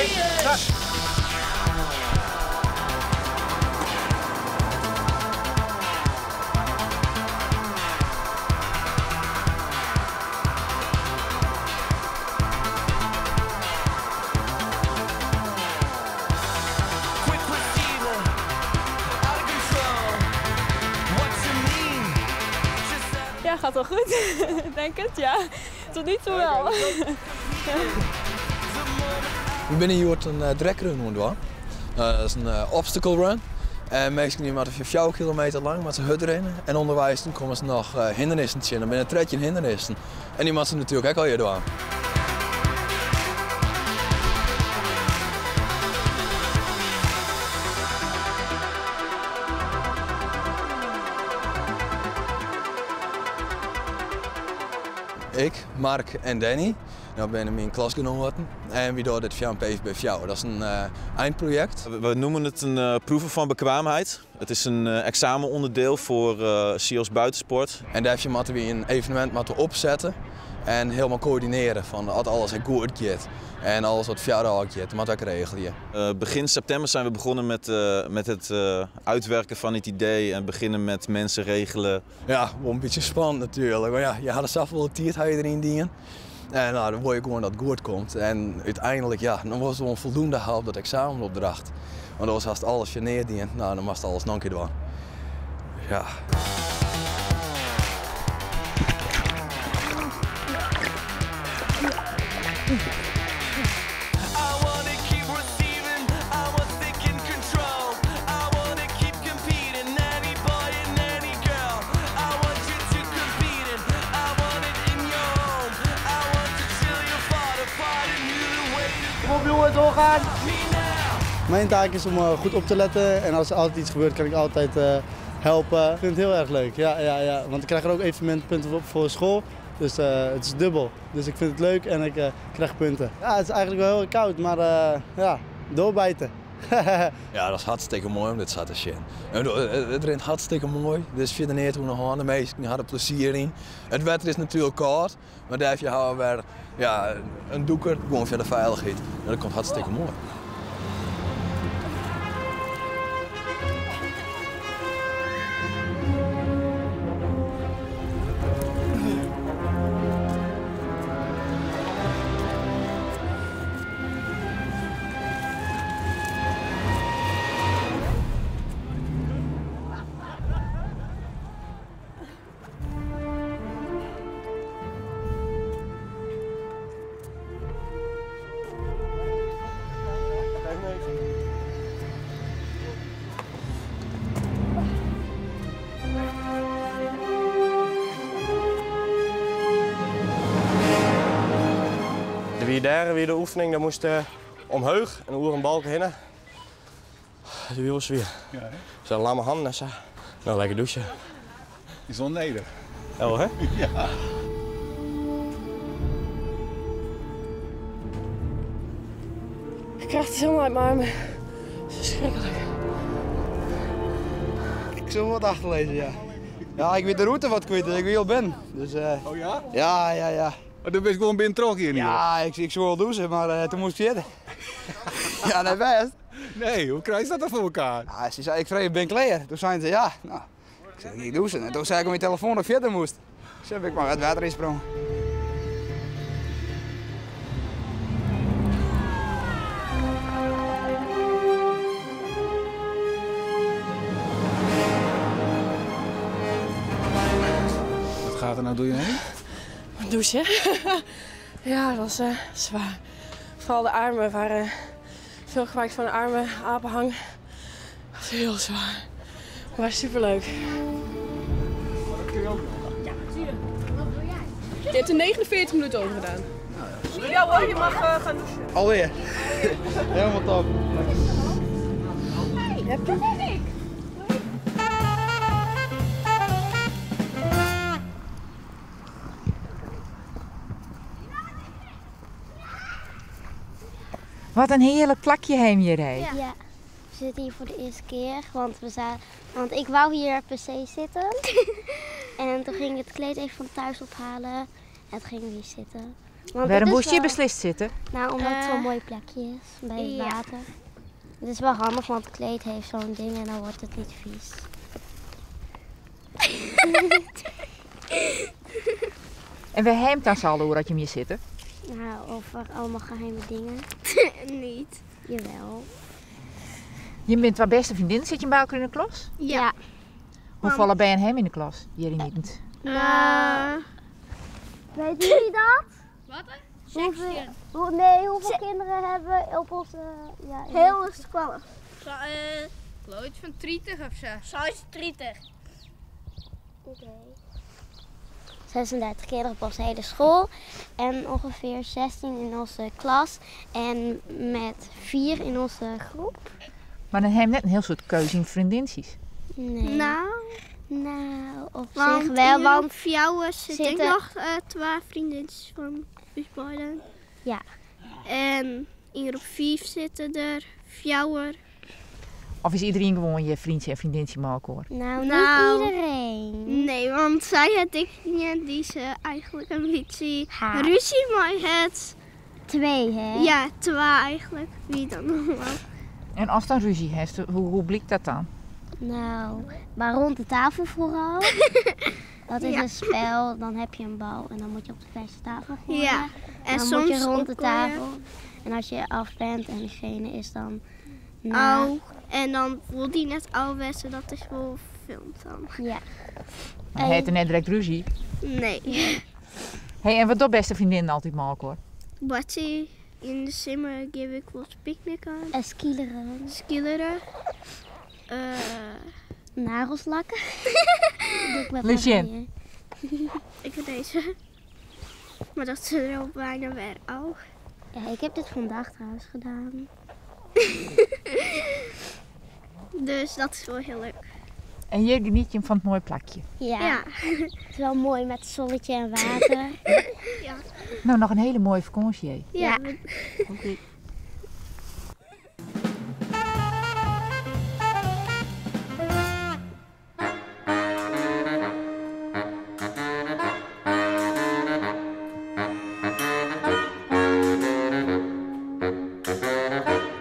Oké. Ja, gaat wel goed. Denk het, ja. Tot nu toe wel. We binne hjoed in dragrun oan it dwaan. Dat is in obstacle run. En minsken dy moatte 4 kilometer lang moatte se hurd rinne. En ûnderweis dan komme se noch hindernissen tsjin. Der binne 13 hindernissen. En dy moatte se natuerlik ek allegear dwaan. Ik, Mark en Danny, dat binne myn klasgenoaten. En wy dogge dit fia in PVB fjouwer. Dat is in eindprojekt. We noemen het een proeve van bekwaamheid. Het is een examenonderdeel voor CIOS Buitensport. En dêrfoar moatte wy in evenemint moatte opsette en helemaal coördineren fan at alles ek goed giet en alles wat foarôf giet, dat moatte we ek regelje. Begin september zijn we begonnen met het uitwerken van het idee en beginnen met mensen regelen. Ja, wol in bytsje spannend natuerlik, mar ja, je ha der safolle tiid ha je deryn dien. En dan wol je gewoan dat it goed komt. En úteinlik, ja, dan wolst gewoan foldoende ha op dat eksamenopdracht. Want oars hast alles foar neat dien. Nou, dan moatst alles noch in kear dwaan. Ja. Kom op jongen, doorgaan! Mijn taak is om goed op te letten en als er altijd iets gebeurt kan ik altijd helpen. Ik vind het heel erg leuk, ja, ja, ja. Want ik krijg er ook evenementpunten op voor school, dus het is dubbel. Dus ik vind het leuk en ik krijg punten. Ja, het is eigenlijk wel heel koud, maar ja, doorbijten. Ja, dat is hartstikke mooi om dit zo te zien. Het rint hartstikke mooi, dus verder neer toen nog aan. De meesten hadden plezier in. Het wetter is natuurlijk koud, maar daar houden we weer, ja, een doeker, gewoon voor de veiligheid. En dat komt hartstikke mooi. De wie daar weer de oefening, daar moest omhoog en oer een balk heen. De wiel was weer. Ja, hè? Zo'n lamme handen en zo. Nou, lekker douchen. Is onnedig. Oh, hè? Ja. Ik krijg het helemaal uit mijn armen. Het is verschrikkelijk. Ik zal wat achterlezen, ja. Ja, ik weet de route wat kwijt, ik weet al ben. Dus Oh ja? Ja, ja, ja. Maar dan ben je gewoon binnen terug hier nu? Ja, ik zou wel douchen, maar toen moest ik zitten. Ja, nee, best. Nee, hoe krijg je dat dan voor elkaar? Ja, ze zei, ik vroeg, ik ben klaar. Toen zei ze, ja, nou, ik zei, ik douchen. En toen zei ik om mijn telefoon dat ik verder moest. Dus heb ik maar het water insprongen. Wat gaat er nou door je heen? Douchen. Ja, dat was zwaar. Vooral de armen waren veel gebruik van de armen, apenhang. Dat was heel zwaar. Maar superleuk. Dat kun je ook nog. Ja, natuurlijk. Wat wil jij? Je hebt er 49 minuten over gedaan. Ja hoor, je mag gaan douchen. Alweer. Helemaal top. Hey, dat ben ik. Wat een heerlijk plakje heem hier, hè? Ja. Ja, we zitten hier voor de eerste keer, want ik wou hier per se zitten. En toen ging ik het kleed even van thuis ophalen en toen gingen we hier zitten. Want Waarom het is moest je wel- beslist zitten? Nou, omdat het zo'n mooi plekje is bij het ja. water. Het is wel handig, want het kleed heeft zo'n ding en dan wordt het niet vies. En we hem dan zal hoor dat je hem hier zitten. Nou, over allemaal geheime dingen. Niet. Jawel. Je bent wel beste vriendin, zit je bij elkaar in de klas? Ja. Hoe vallen bij en hem in de klas? Jullie niet. Nou, weten jullie dat? Wat? Hoeveel, hoe, nee, hoeveel kinderen hebben op onze... Ja, in Heel squallig. Geloof iets van 30 of zo. 36. Oké. 36 kinderen op onze hele school en ongeveer 16 in onze klas en met 4 in onze groep. Maar dan heb je net een heel soort keuze in vriendinnetjes. Nee. Nou, Nou, op want zich wel, in want vrouwen zitten zitten- nog twee vriendinnetjes van Buus Ja. En in groep 5 zitten er vrouwen. Of is iedereen gewoon je vriendje en vriendinnetje maar hoor? nou, Nou. niet iedereen. Nee, want zij had ik niet die ze eigenlijk een beetje Haat. ruzie mee had. Twee, hè? Ja, twee eigenlijk. Wie dan nog wel. En als dan ruzie heeft, hoe blikt dat dan? Nou, maar rond de tafel vooral. Dat is Ja. een spel, dan heb je een bal en dan moet je op de verse tafel gooien. Ja, en dan soms moet je rond de opgooien. tafel. En als je af bent en diegene is dan na. Au. En dan wil die net al wessen, dat is wel filmt dan. Ja. Maar hij heeft er net direct ruzie. Nee. Hey, en wat doet beste vriendin altijd maar hoor? Batty, in de zomer geef ik wel eens picknicken. En skileren. Skilleren. Nagels lakken. Doe ik met Lucien. Marije. Ik heb deze. Maar dat is er al bijna weer al. Ja, ik heb dit vandaag trouwens gedaan. Dus dat is wel heel leuk. En je geniet je van het mooie plakje. Ja. Ja. Het is wel mooi met zonnetje en water. Ja. Nou, nog een hele mooie vakantie. hè? Ja. Oké. Thank you.